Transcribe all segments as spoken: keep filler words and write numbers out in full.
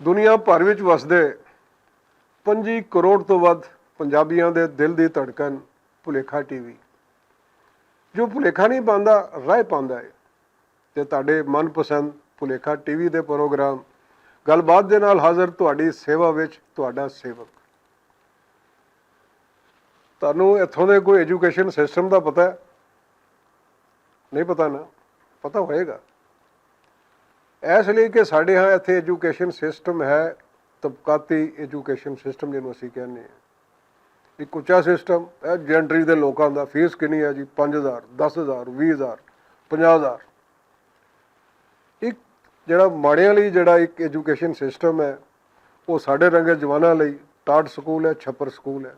دنیا بھر وچ وسدے پنجی کروڑ توں ودھ پنجابیاں دے دل دی دھڑکن، بھلیکھا ٹی وی، جو بھلیکھا نئیں پاندا، رائے پاندا ہے۔ تے تہاڈے من پسند بھلیکھا ٹی وی دے پروگرام گل بات دے نال حاضر تہاڈی سیوا وچ تہاڈا سیوک۔ تہانوں اتھوں دے کوئی ایجوکیشن سسٹم دا پتہ ہے؟ نئیں پتہ نا؟ پتہ ہوئے گا۔ ایس لئی کہ ساڈے ہاں اتھے ایجوکیشن سسٹم ہے، طبقاتی ایجوکیشن سسٹم جنوں اسی کہنے ہیں۔ ایک اچا سسٹم ہے، جنٹری دے لوکاں دا فیس کنی ہے جی؟ پنج ہزار، دس ہزار، ویہہ ہزار، پنجاہ ہزار۔ ایک جڑا ماڑیاں لئی جڑا ایک ایجوکیشن سسٹم ہے، وہ ساڈے رنگے جواناں لئی ٹاٹ سکول ہے، چھپر سکول ہے،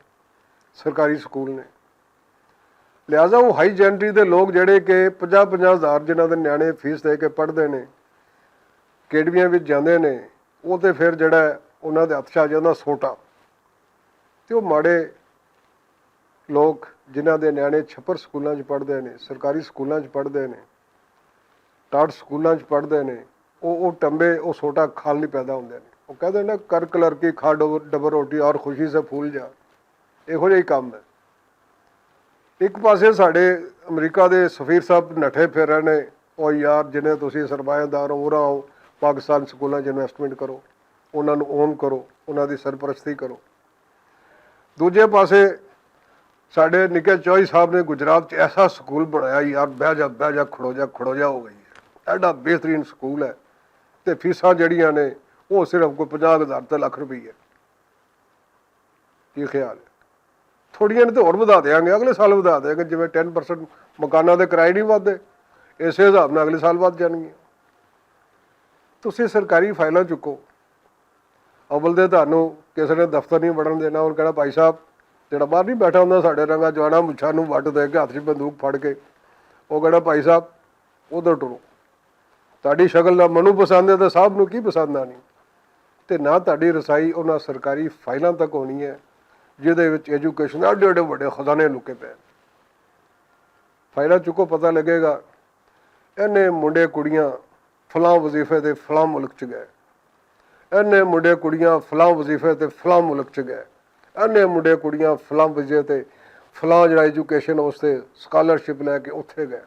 سرکاری سکول نے۔ لہذا وہ ہائی جنٹری دے لوگ جڑے کہ پنجاہ پنجاہ ہزار جنہاں دے نیانے فیس دے کے پڑھدے نے، اکیڈمیاں وچ جاندے نے، وہ تے پھر جڑا ہے، انہاں دے ہتھ چ آ جاندا سوٹا۔ تے وہ ماڑے لوگ جنہاں دے نیانے چھپر سکولاں چ پڑھدے نے، سرکاری سکولاں چ پڑھدے نے، ٹاٹ سکولاں چ پڑھدے نے، وہ وہ ٹمبے، وہ سوٹا کھال نہیں پیدا ہوندے نے۔ وہ کہندے نے، کر کلرکی، کھا ڈبر ڈبر روٹی اور خوشی سے پھول جا۔ یہو جہی کم ہے۔ ایک پاسے ساڈے امریکہ دے سفیر صاحب نٹھے پھر رہے نے، او یار، جنہیں تسی سرمایہ دار ہو، اورا آؤ، پاکستان سکولاں چ انویسٹمنٹ کرو، انہاں نوں اون کرو، انہاں دی سرپرستی کرو۔ دوجے پاسے ساڈے نکے چوہی صاحب نے گجرات چ ایسا سکول بنایا، یار، بہ جا، بہ جا، کھڑو جا، کھڑو جا ہو گئی ہے۔ ایڈا بہترین سکول ہے، تے فیساں جڑیاں نے، وہ صرف کوئی پنجاہ ہزار تے لکھ روپیے۔ کی خیال ہے؟ تھوڑیاں نے تے ہور ودھا دیاں گے، اگلے سال ودھا دیاں گے، جویں ٹین پرسنٹ مکاناں دے کرائے نہیں ودھے، اسے حساب نال اگلے سال ودھ جانگیاں۔ تسی سرکاری فائلاں چکو، اول تے تہانوں کسے نے دفتر نہیں وڑن دینا۔ ہن کہنا، بھائی صاحب، جڑا باہر نہیں بیٹھا ہوندا، ساڈے رنگا جوانا مچھاں نوں وٹ دے کے، ہتھ 'چ بندوق پھڑ کے، وہ کہنا، بھائی صاحب، ادھر ٹرو۔ تہاڈی شکل نہ مینوں پسند ہے تے صاحب نوں کی پسند آنی؟ تے نہ تہاڈی رسائی انہاں سرکاری فائلاں تک ہونی ہے، جہدے وچ ایجوکیشن ایڈے ایڈے وڈے خزانے لکے پے۔ فائلاں چکو، پتہ لگے گا، اینے منڈے کڑیاں فلاں وظیفے تے فلاں ملک چ گئے، اینے منڈے کڑیاں فلاں وظیفے تے فلاں ملک چ گئے، اینے منڈے کڑیاں فلاں وظیفے تے فلاں جڑا ایجوکیشن واسطے سکالرشپ لے کے اتھے گئے۔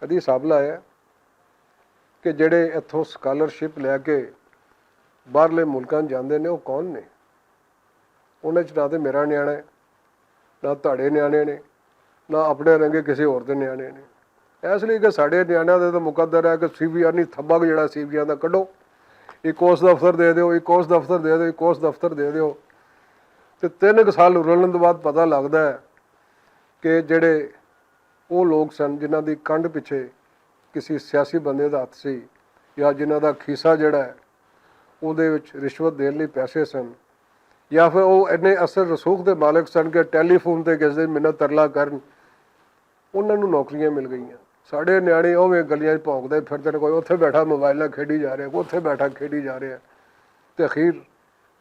کدی حساب لایا کہ جڑے اتھوں سکالرشپ لے کے باہرلے ملکاں جاندے نے، وہ کون نے؟ انہاں چ نہ تے میرا نیانا ہے، نہ تہاڈے نیانے نے، نہ اپنے رنگے کسی ہور دے نیانے نے۔ اس لیے کہ ساڈے نیانیاں دے تو مقدر ہے کہ سی وی آر نہیں، تھبا جڑا سی وی آر دا کڈو، ایک اس دفتر دے دیو، ایک اس دفتر دے دیو، ایک اس دفتر دے دیو۔ تے تین کُ سال رلن دے بعد پتہ لگدا ہے کہ جڑے وہ لوگ سن جنہاں دی کنڈ پچھے کسی سیاسی بندے دا ہتھ سی، یا جنہاں دا کھیسا جڑا ہے، اودے وچ رشوت دین لئی پیسے سن، یا پھر وہ اینے اثر رسوخ دے مالک سن کہ ٹیلی فون تے کس دے منت ترلا کرن، انہاں نوں نوکریاں مل گئیاں۔ ساڈے نیانے اوویں گلیاں 'چ بھونکدے پھردے نے، کوئی اوتھے بیٹھا موبائل نال کھیڈی جا رہیا، کوئی اوتھے بیٹھا کھیڈی جا رہیا۔ تے اخیر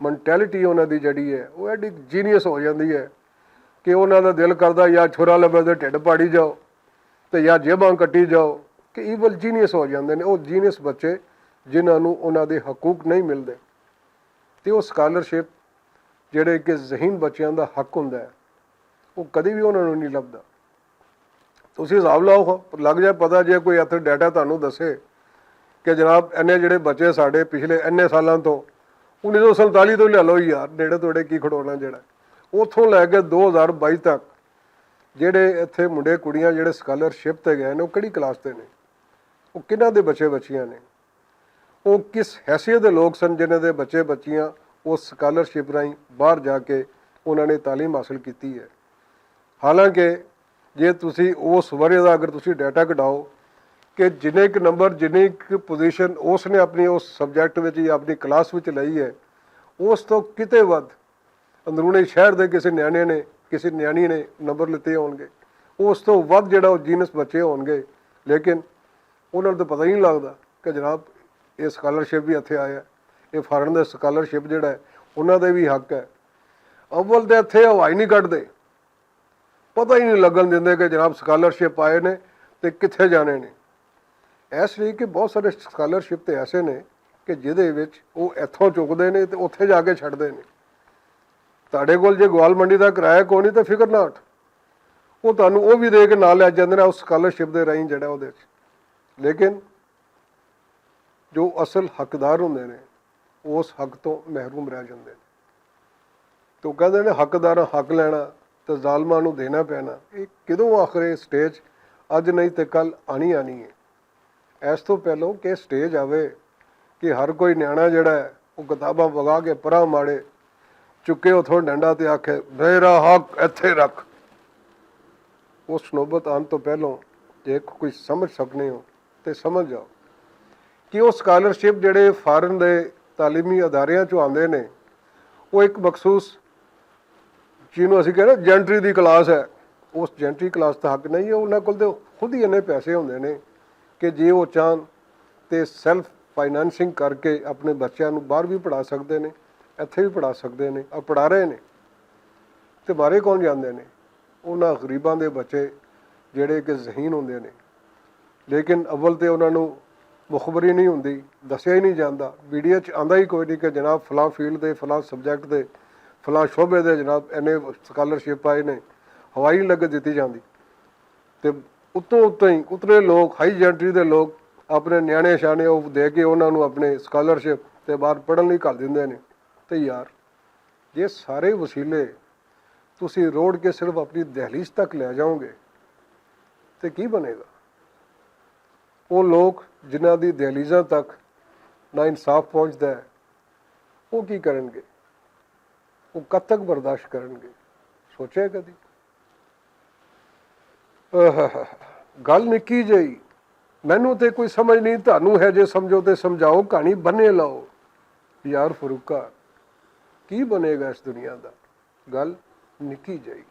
مینٹیلٹی انہاں دی جڑی ہے، وہ ایڈی جینیس ہو جاندی ہے کہ انہاں دا دل کردا یا چھرا لبے تے ڈھڈ پاڑی جاؤ، تے یا جیباں کٹی جاؤ، کہ ایول جینیس ہو جاندے نے۔ وہ جینیس بچے جنہاں نوں انہاں دے حقوق نہیں ملدے، تے وہ سکالرشپ جڑے کہ ذہین بچیاں دا حق ہوندا ہے، وہ کدی بھی انہاں نوں نہیں لبدا۔ تسی حساب لاؤ، لگ جائے پتہ، جے کوئی اتھے ڈیٹا تہانوں دسے کہ جناب، اینے جڑے بچے ساڈے پچھلے اینے سالاں تو، انیس سو سینتالی تو لے لو یار، نیڑے توڑے کی کھڑونا جڑا، اتھوں لے کے دو ہزار بائی تک جڑے اتھے منڈے کڑیاں جڑے سکالرشپ تے گئے نے، وہ کہڑی کلاس تے نے؟ وہ کنہاں دے بچے بچیاں نے؟ وہ کس حیثیت دے لوگ سن جنہاں دے بچے بچیاں اس سکالرشپ راہیں باہر جا کے انہاں نے تعلیم حاصل کیتی ہے؟ حالانکہ جے تسی اس ورے دا اگر تسی ڈیٹا کڈاؤ کہ جنہیں ایک نمبر، جنہیں ایک پوزیشن اس نے اپنی اس سبجیکٹ وچ یا اپنی کلاس وچ لئی ہے، اس تو کتے ود اندرون شہر دے کسی نیانے نے، کسی نیانی نے نمبر لتے ہون گے، اس تو ود جڑا وہ جینس بچے ہون گے۔ لیکن انہاں نوں تو پتہ ہی نہیں لگدا کہ جناب، یہ سکالرشپ بھی اتھے آیا ہے، یہ فارن دے سکالرشپ جڑا ہے، انہاں دے بھی حق ہے۔ اول تے اتھے ہوائی نہیں کڈدے، پتہ ہی نہیں لگن دیندے کہ جناب سکالرشپ آئے نے تے کتھے جانے نے۔ اس لیے کہ بہت سارے سکالرشپ تے ایسے نے کہ جہدے وچ او ایتھوں چکدے نے تے اوتھے جا کے چھڈدے نے۔ تہاڈے کول جے گوال منڈی دا کرایہ کوئی نہیں تے فکر نہ اٹھ، او تہانوں او وی دے کے نال لے جاندے نے اس سکالرشپ دے راہیں جڑا اودے وچ۔ لیکن جو اصل حقدار ہوندے نے، او اس حق تو محروم رہ جاندے نے۔ تو کہندے نے حقداراں حق لینا تے ظالماں نوں دینا پینا۔ اے کدوں آخر اے سٹیج؟ اج نہیں تے کل آنی آنی ہے۔ ایس تو پہلوں کہ سٹیج آوے کہ ہر کوئی نیانا جڑا ہے، وہ کتاباں وگا کے پراں ماڑے، چکے اتھوں ڈنڈا تے آکھے، میرا حق ایتھے رکھ۔ اس نوبت آن تو پہلوں جے کوئی سمجھ سکنے ہو تے سمجھ جاؤ کہ وہ سکالرشپ جڑے فارن دے تعلیمی اداریاں چوں آندے نے، وہ ایک مخصوص جنوں اسی کہنا جینٹری دی کلاس ہے، اس جینٹری کلاس دا حق نہیں ہے۔ انہاں کول تے خود ہی انہیں پیسے ہوندے نے کہ جے وہ چاہن تے سیلف فائنانسنگ کر کے اپنے بچیاں نوں باہر بھی پڑھا سکدے نے، ایتھے بھی پڑھا سکدے نے اور پڑھا رہے نے۔ تے مارے کون جاندے نے؟ انہاں غریباں دے بچے جڑے کہ ذہین ہوندے نے، لیکن اول تے انہاں نوں مخبری نہیں ہوندی، دسیا ہی نہیں جاندا، میڈیا چ آندا ہی کوئی نہیں کہ جناب فلاں فیلڈ دے، فلاں سبجیکٹ دے، فلاں شعبے دے جناب اینے سکالرشپ آئے نے، ہوائی نہیں لگے دتی جاندی۔ تے اتوں اتوں ہی اتنے لوگ، ہائی جینٹری دے لوگ، اپنے نیانے شانے او دے کے انہاں نوں اپنے سکالرشپ تے باہر پڑھن لئی گھل دیندے نے۔ تے یار، یہ سارے وسیلے تسی روڈ کے صرف اپنی دہلیز تک لے جاؤ گے تے کی بنے گا؟ وہ لوگ جنہاں دی دہلیزاں تک نا انصاف پہنچدا ہے، وہ کی کرن گے؟ وہ کد تک برداشت کرن گے؟ سوچے کدی؟ گل نکی جئی، مینوں تے کوئی سمجھ نہیں، تہانوں ہے جے سمجھو تے سمجھاؤ، کہانی بنے لاؤ۔ یار فروقہ، کی بنے گا اس دنیا دا؟ گل نکی جئی۔